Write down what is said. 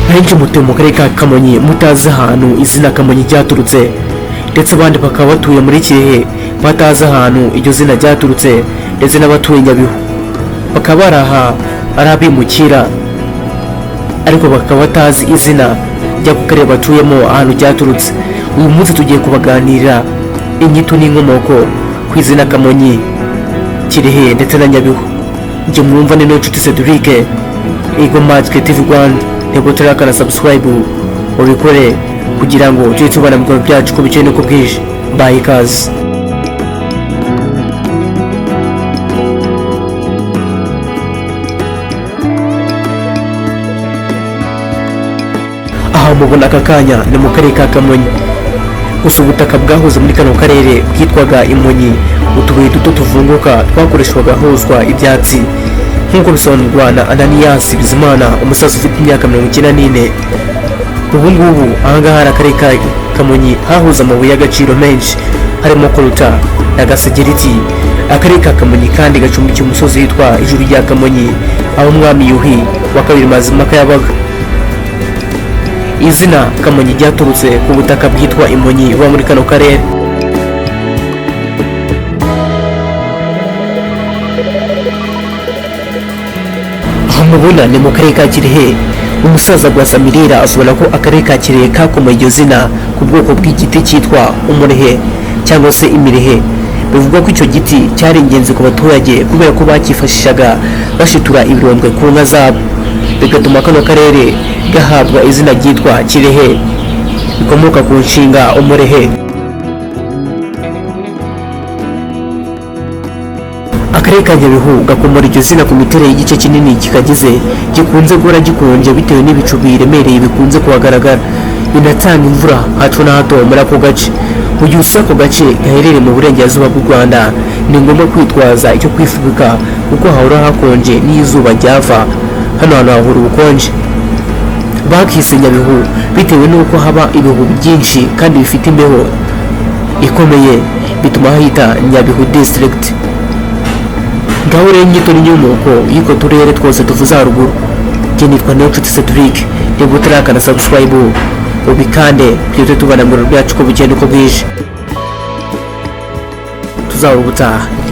Benshi mutuye mu karere ka Kamonyi mutazi ahantu izina Kamonyi ryaturutse, ndetse abandi bakaba batuye muri Kirehe batazi ahantu iryo zina ryaturutse, ndetse n'abatuye Nyabihu bakaba bari aha ari abimukira, ariko bakaba batazi izina ry'ako karere batuyemo ahantu ryaturutse. Uyu munsi tugiye kubaganirira inyito n'inkomoko ku izina Kamonyi, Kirehe ndetse na Nyabihu. Njye mwumva ni Nshuti Cedric, Eagle Magic TV Rwanda. Niba utarakana subscribe, ubikore kugira ngo tujye tubana mu bikorwa byacu uko bukeye n'uko bwije. Mbaye ikaze. Aha mubona aka kanya ni mu karere ka Kamonyi. Gusa ubutaka bwahoze muri kano karere bwitwaga Imonyi, utubuye duto tuvunguka twakoreshwaga hozwa ibyatsi, nk'uko bisobanurwa na Ananiyasi Bizimana, umusaza ufite imyaka 94. Ubu ngubu ahangaha hari akarere ka Kamonyi hahoze amabuye y'agaciro menshi, harimo koruta na gasegeriti. Akarere ka Kamonyi kandi gacumbikiye umusozi witwa Ijuru rya Kamonyi, aho umwami Yuhi wa kabiri Mazimpaka yabaga. Izina Kamonyi ryaturutse ku butaka bwitwa Imonyi buba muri kano karere. Aha mubona ni mu karere ka Kirehe. Umusaza Rwasamirira asobanura ko akarere ka Kirehe kakomoye iryo zina ku bwoko bw'igiti cyitwa umurehe cyangwa se imirehe. Bivugwa ko icyo giti cyari ingenzi ku baturage kubera ko bakifashishaga bashitura ibirondwe ku nka zabo, bigatuma kano karere gahabwa izina ryitwa Kirehe, rikomoka ku nshinga umurehe. Akarere ka Nyabihu gakomora iryo zina ku miterere y'igice kinini kikagize, gikunze guhora gikonje bitewe n'ibicu biremereye bikunze kuhagaragara, binatanga imvura hato na hato muri ako gace. Mu gihe usuye ako gace gaherereye mu burengerazuba bw'u Rwanda, ni ngombwa kwitwaza icyo kwifubika kuko hahora hakonje n'iyo izuba ryava. Hano hantu hahora ubukonje. Bakise Nyabihu bitewe n'uko haba ibihu byinshi kandi bifite imbeho ikomeye, bituma hahita Nyabihu District. Ngaho rero inyito n'inkomoko y'utwo turere twose tuvuze haruguru. Njye nitwa Niyonshuti Cedric. Niba utarakana subscribe, ubikande kugira tujye tubana mu birori byacu uko bukeye n'uko bwije. Tuzahora ubutaha.